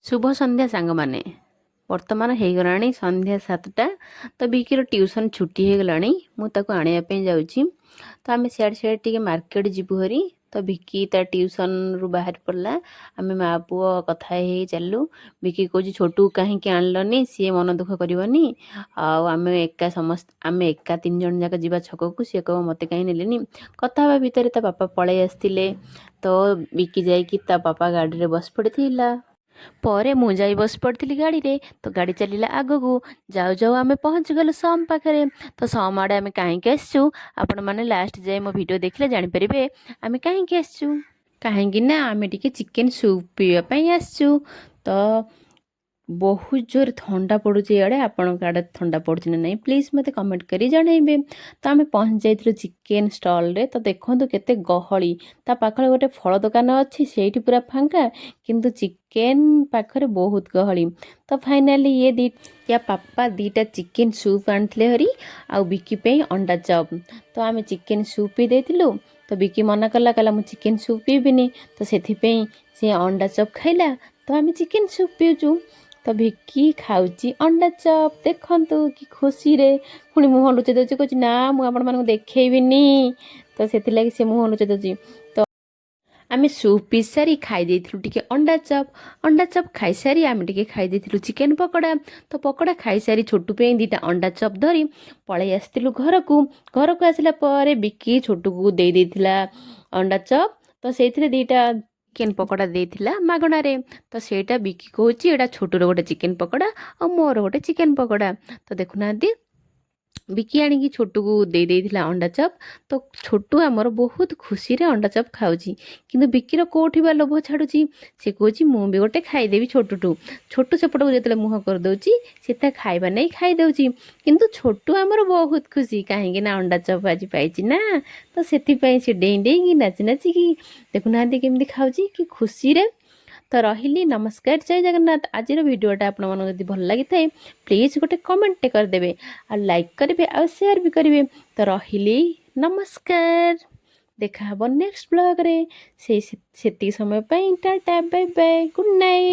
ଶୁଭ ସନ୍ଧ୍ୟା ସାଙ୍ଗମାନେ। ବର୍ତ୍ତମାନ ହେଇଗଲାଣି ସନ୍ଧ୍ୟା 7ଟା। ତ ବିକିର ଟ୍ୟୁସନ୍ ଛୁଟି ହେଇଗଲାଣି, ମୁଁ ତାକୁ ଆଣିବା ପାଇଁ ଯାଉଛି। ତ ଆମେ ସିଆଡ଼େ ସିଆଡ଼େ ଟିକେ ମାର୍କେଟ ଯିବୁ ହରି। ତ ଭିକି ତା ଟ୍ୟୁସନ୍ରୁ ବାହାରି ପଡ଼ିଲା। ଆମେ ମା ପୁଅ କଥା ହେଇ ହେଇ ଚାଲିଲୁ। ଭିକି କହୁଛି, "ଛୋଟୁ କାହିଁକି ଆଣିଲନି? ସିଏ ମନ ଦୁଃଖ କରିବନି? ଆଉ ଆମେ ଏକା ସମସ୍ତେ, ଆମେ ଏକା ତିନି ଜଣ ଯାକ ଯିବା ଛକକୁ, ସିଏ କହିବ ମୋତେ କାହିଁ ନେଲେନି।" କଥା ହେବା ଭିତରେ ତା ବାପା ପଳେଇ ଆସିଥିଲେ। ତ ବିକି ଯାଇକି ତା ବାପା ଗାଡ଼ିରେ ବସି ପଡ଼ିଥିଲା। ପରେ ମୁଁ ଯାଇ ବସି ପଡ଼ିଥିଲି ଗାଡ଼ିରେ। ତ ଗାଡ଼ି ଚାଲିଲା ଆଗକୁ। ଯାଉ ଯାଉ ଆମେ ପହଞ୍ଚିଗଲୁ ସମ୍ ପାଖରେ। ତ ସମ୍ ଆଡ଼େ ଆମେ କାହିଁକି ଆସିଛୁ, ଆପଣମାନେ ଲାଷ୍ଟ ଯାଏ ମୋ ଭିଡ଼ିଓ ଦେଖିଲେ ଜାଣିପାରିବେ ଆମେ କାହିଁକି ଆସିଛୁ। କାହିଁକି ନା ଆମେ ଟିକେ ଚିକେନ୍ ସୁପ୍ ପିଇବା ପାଇଁ ଆସିଛୁ। ତ ବହୁତ ଜୋରେ ଥଣ୍ଡା ପଡ଼ୁଛି ଇଆଡ଼େ। ଆପଣଙ୍କ ଆଡ଼େ ଥଣ୍ଡା ପଡ଼ୁଛି ନା ନାହିଁ, ପ୍ଲିଜ୍ ମୋତେ କମେଣ୍ଟ କରି ଜଣାଇବେ। ତ ଆମେ ପହଞ୍ଚି ଯାଇଥିଲୁ ଚିକେନ୍ ଷ୍ଟଲ୍ରେ। ତ ଦେଖନ୍ତୁ କେତେ ଗହଳି। ତା ପାଖରେ ଗୋଟେ ଫଳ ଦୋକାନ ଅଛି, ସେଇଠି ପୁରା ଫାଙ୍କା, କିନ୍ତୁ ଚିକେନ୍ ପାଖରେ ବହୁତ ଗହଳି। ତ ଫାଇନାଲି ଇଏ ୟା ପାପା ଦୁଇଟା ଚିକେନ୍ ସୁପ୍ ଆଣିଥିଲେ ହରି ଆଉ ବିକି ପାଇଁ ଅଣ୍ଡା ଚପ୍। ତ ଆମେ ଚିକେନ୍ ସୁପ୍ ପିଇ ଦେଇଥିଲୁ। ତ ବିକି ମନା କଲା, କହିଲା, "ମୁଁ ଚିକେନ୍ ସୁପ୍ ପିଇବିନି।" ତ ସେଥିପାଇଁ ସେ ଅଣ୍ଡା ଚପ୍ ଖାଇଲା। ତ ଆମେ ଚିକେନ୍ ସୁପ୍ ପିଉଛୁ। ତ ଭିକି ଖାଉଛି ଅଣ୍ଡା ଚପ୍। ଦେଖନ୍ତୁ କି ଖୁସିରେ ପୁଣି ମୁହଁ ଲୁଚେଇ ଦେଉଛି। କହୁଛି, "ନା, ମୁଁ ଆପଣମାନଙ୍କୁ ଦେଖେଇବିନି।" ତ ସେଥିଲାଗି ସେ ମୁହଁ ଲୁଚେଇ ଦେଉଛି। ତ ଆମେ ସୁପ୍ ପିଇ ସାରି ଖାଇ ଦେଇଥିଲୁ ଟିକେ ଅଣ୍ଡା ଚପ୍। ଅଣ୍ଡା ଚପ୍ ଖାଇସାରି ଆମେ ଟିକେ ଖାଇ ଦେଇଥିଲୁ ଚିକେନ୍ ପକୋଡ଼ା। ତ ପକୋଡ଼ା ଖାଇସାରି ଛୋଟୁ ପାଇଁ ଦୁଇଟା ଅଣ୍ଡା ଚପ୍ ଧରି ପଳେଇ ଆସିଥିଲୁ ଘରକୁ। ଘରକୁ ଆସିଲା ପରେ ବିକି ଛୋଟୁକୁ ଦେଇ ଦେଇଥିଲା ଅଣ୍ଡା ଚପ୍। ତ ସେଇଥିରେ ଦୁଇଟା ଚିକେନ୍ ପକୋଡ଼ା ଦେଇଥିଲା ମାଗଣାରେ। ତ ସେଇଟା ବିକି କହୁଛି, "ଏଇଟା ଛୋଟୁର ଗୋଟେ ଚିକେନ୍ ପକୋଡ଼ା ଆଉ ମୋର ଗୋଟେ ଚିକେନ୍ ପକୋଡ଼ା।" ତ ଦେଖୁନାହାନ୍ତି, ବିକି ଆଣିକି ଛୋଟୁକୁ ଦେଇ ଦେଇଥିଲା ଅଣ୍ଡା ଚପ୍। ତ ଛୋଟୁ ଆମର ବହୁତ ଖୁସିରେ ଅଣ୍ଡା ଚପ୍ ଖାଉଛି। କିନ୍ତୁ ବିକିର କେଉଁଠି ବା ଲୋଭ ଛାଡ଼ୁଛି? ସେ କହୁଛି, "ମୁଁ ବି ଗୋଟେ ଖାଇଦେବି ଛୋଟୁଠୁ।" ଛୋଟୁ ସେପଟକୁ ଯେତେବେଳେ ମୁହଁ କରିଦେଉଛି, ସେ ତା ଖାଇବା ନେଇ ଖାଇଦେଉଛି। କିନ୍ତୁ ଛୋଟୁ ଆମର ବହୁତ ଖୁସି, କାହିଁକି ନା ଅଣ୍ଡା ଚପ୍ ଆଜି ପାଇଛି ନା। ତ ସେଥିପାଇଁ ସେ ଡେଇଁ ଡେଇଁକି, ନାଚି ନାଚିକି, ଦେଖୁନାହାନ୍ତି କେମିତି ଖାଉଛି କି ଖୁସିରେ। ତ ରହିଲି, ନମସ୍କାର, ଜୟ ଜଗନ୍ନାଥ। ଆଜିର ଭିଡ଼ିଓଟା ଆପଣମାନଙ୍କୁ ଯଦି ଭଲ ଲାଗିଥାଏ, ପ୍ଲିଜ୍ ଗୋଟେ କମେଣ୍ଟଟେ କରିଦେବେ ଆଉ ଲାଇକ୍ କରିବେ ଆଉ ସେୟାର ବି କରିବେ। ତ ରହିଲି, ନମସ୍କାର। ଦେଖା ହେବ ନେକ୍ସଟ ବ୍ଲଗ୍ରେ। ସେଇ ସେତିକି ସମୟ ପାଇଁ ଟାଟା, ବାଇ ବାଇ, ଗୁଡ୍ ନାଇଟ୍।